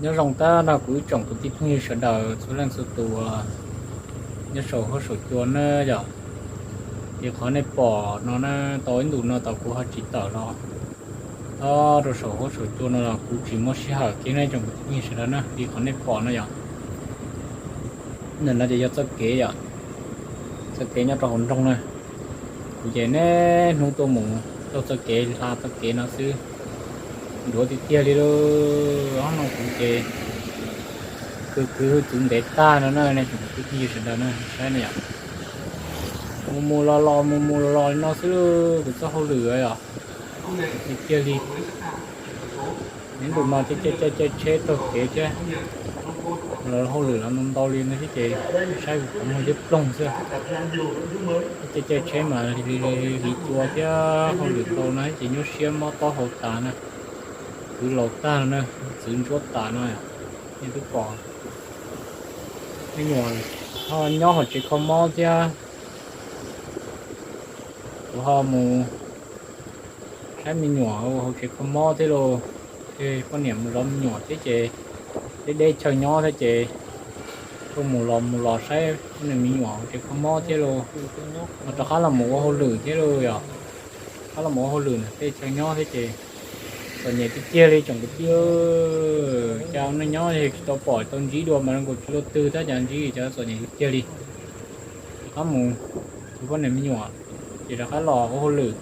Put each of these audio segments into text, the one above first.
Nyob zoo tag nrho kuv ib tsoom kwv tij phooj ywg sawv daws txhua leej txhua tus nyob saum huab saum cua na yom. Ces qhov nej pom no na, tau ib ntus no tau kuv ho tsis tawm los rau saum huab saum cua no los kuv tsis muaj sij hawm kiag nej tsoom kwv tij phooj ywg sawv daws na, li qhov nej pom no yom. Ntawm no ces yog txoj kev yom, txoj kev nyob rau hauv nroog na. Kuv ces niaj hnub tuaj mus taug txoj kev hla txoj kev no xwb, duav tiag tiag li lauj. Ob no kuv ces khwv khwv hwj txwv ntev tag no na, nej tsoom kwv tij phooj ywg sawv daws na saib na yom. Mus mus los los mus mus los los li no xwb lauj, kuv txoj hauj lwm yom, tiag tiag li. Neb ntu no caij caij caij tsheb taug kev thiab, los hauj lwm los ntau ntau li no thiab ces saib kuv qhov muag liab ploog xwb. Caij caij tsheb mas hliv cua thiab hauj lwm ntau no ces nyuaj siab mob taub hau tas na. Kwv laus tag no na, txwv ntsuab tas no, nej twb pom. Me nyuam ho nyob hauv tsev kho mob thiab, kuv ho mus saib me nyuam hauv tsev kho mob thiab lauj. Poj niam mus zov me nyuam thiab ces deb deb chaw nyob thiab ces tuaj mus los mus los saib poj niam me nyuam hauv tsev kho mob thiab lauj. Ho rov qab los mus ua hauj lwm thiab lauj yom. Rov qab los mus ua hauj lwm ntawm tej chaw nyob thiab ces txom nyem tiag tiag li tsoom kwv tij. Cas ua neej nyob yog tsis tau pom tau ntsib dua mas zoo nkaus tsis luaj twg tab cas ntsib cov txom nyem tiag tiag li. Rov qab mus ua poj niam me nyuam ces rov qab los ua hauj lwm,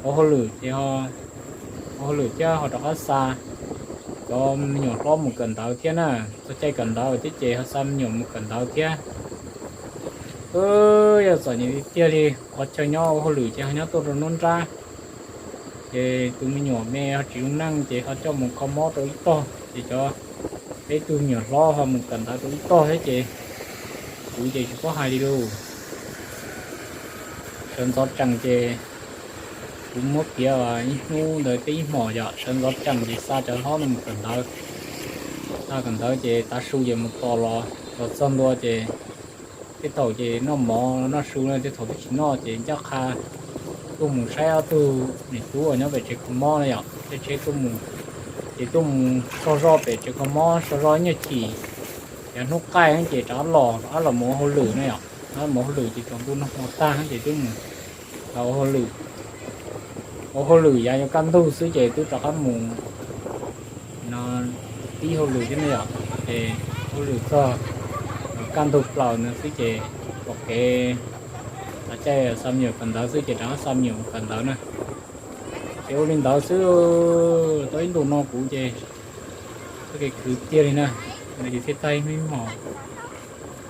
ua hauj lwm ces ua hauj lwm thiab ho rov qab xa cov me nyuam hlob mus kawm ntawv thiab na. Txog caij kawm ntawv thiab ces ho xa me nyuam mus kawm ntawv thiab. Yog txom nyem tiag tiag li, qhov chaw nyob ua hauj lwm ces ho nyob tuaj rau nruab nrab, ces tus me nyuam me ho tsis zoo neej ces ho coj mus kho mob rau ib tog, ces cov peb tug me nyuam hlob ho mus kawm ntawv rau ib tog thiab ces kuv ces tsis paub hais li lauj. Sawv ntxov tsees ces kuv muab piav ib hnub ntawd thiab ib hmos yom, sawv ntxov tsees ces xa cov hlob no mus kawm ntawv. Xa kawm ntawv ces tav su ces mus tos los, los txog ntua ces tej thaum ces noj mov noj su no, tej thaum twb tsis noj ces ncaj qha tuaj mus saib ob tug niam tub uas nyob pem tsev kho mob na yom, caij tsheb tuaj mus. Ces tuaj mus so zoj pem tsev kho mob, so zoj ib nyuag chim, ces hnub qaij ces rov qab los, rov qab los mus ua hauj lwm na yom. Rov qab mus ua hauj lwm ces tsaus ntuj noj hmo tag ces twb mus ua hauj lwm. Ua hauj lwm yav yuav kaj ntug xwb ces twb rov qab mus no tib hauj lwm thiab ne yom. Ces hauj lwm txog kaj ntug plaws no xwb ces pom kev, caij xa me nyuam kawm ntawv xwb ces rov qab xa me nyuam mus kawm ntawv na. Ces ua li ntawd xwb, tau ib ntus no kuv ces txoj kev khwv tiag li na, no ces thiaj tag ib hnub ib hmos.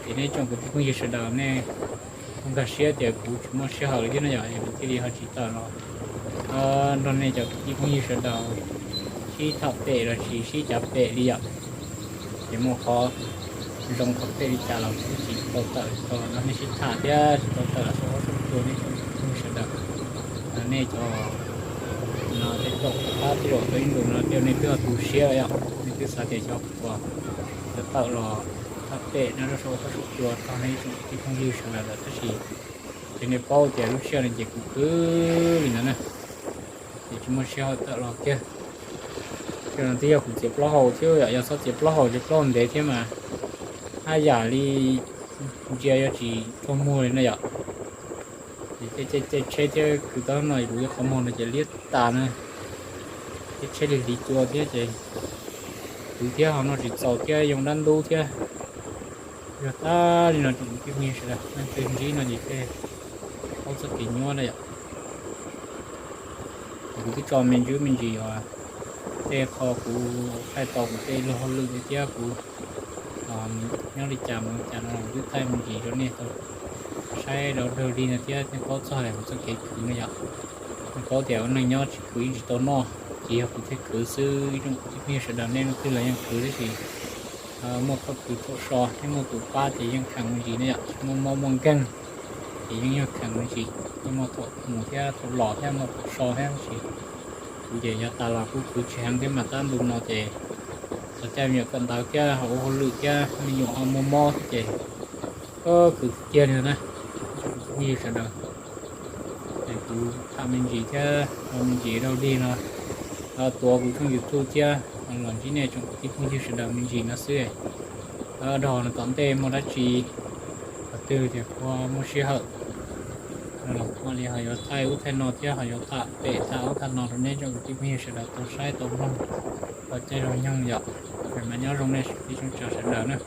Ces nej tsoom kwv tij phooj ywg sawv daws nej txhob nkag siab tias kuv tsis muaj sij hawm li thiab no yom, es kuv thiaj li ho tsis tawm los nrog nej cov kwv tij phooj ywg sawv daws sib tham pem los sis sib cav pem li yom. Ces muaj qhov zoo qhov phem li cas los kuv tsis tau tawm los nrog nej sib tham thiab tsis tau tawm los sab sab tua nej tsoom kwv tij phooj ywg sawv daws. Nej cov no tej thaum qab tej zaum tau ib ntus no tej nej twb ho tu siab yom, nej twb xav tias xyov kuv puas tawm los tham pem no rau saum huab saum cua rau nej tsoom kwv tij phooj ywg sawv daws lawm tab sis ces nej paub tias lub sij hawm no ces kuv khwv li ntawd na, ces tsis muaj sij hawm tawm los kiag. Ces no twb yog kuv txiav plaub hau thiab yom, yog txhob txiav plaub hau ces plaub hau ntev thiab mas haj yam li ntsia yuav tsis tsaug muag li na yom. Ces caij caij tsheb thiab khwv tau no kuv qhov muag no ces liab tas na, caij tsheb li hliv cua thiab ces khwv thiab ho noj tsis txaus thiab yoo dab ntub thiab. Yog tas li no tsoom kwv tij phooj ywg sawv daws leej twg ntsib no ces thiaj paub txoj kev nyuaj na yom. Ces kuv twb tso me ntsis me ntsis os, tej qho kuv thaij tau kuv tej lub hauj lwm thiab kuv nyob li cas mus li cas no kuv twb thaij me ntsis rau nej tau saib dau dawg li no thiab nej paub txog kuv txoj kev khwv no yom. Nej paub tias ua neej nyob tsis khwv yeej tsis tau noj, ces yog kuv thiaj khwv xwb. Ib tsoom kwv tij phooj ywg sawv daws nej leej twg los yeej khwv tab sis muaj thaum khwv thaum so thiab muaj tus pab ces yeej kheev me ntsis ne yom. Tsis muaj mob muaj nkeeg ces yeej yog kheev me ntsis, yeej muaj thaum mus thiab thaum los thiab muaj thaum so thiab tab sis kuv ces yog tas los kuj khwv tsis heev thiab mas tab ntu no ces txog caij me nyuam kawm ntawv thiab ho ua hauj lwm thiab me nyuam ho muaj mob thiab ces khwv tiag tiag li no na. Ib tsoom kwv tij phooj ywg sawv daws, es kuv tham me ntsis thiab ua me ntsis dau dig no tuav kuv tshooj YouTube thiab los ntsib nej tsoom kwv tij phooj ywg sawv daws me ntsis no xwb. Dhau los tom ntej muaj dab tsi qhov twg tias puas muaj sij hawm los kuj mam li ho yuav thaij ub thaij no thiab ho yuav tham pem tham ub tham no rau nej tsoom kwv tij phooj ywg sawv daws tau saib tau mloog tau caij lug nyoog yom. Mas nyob zoo nej tsoom tsav sawv daws na.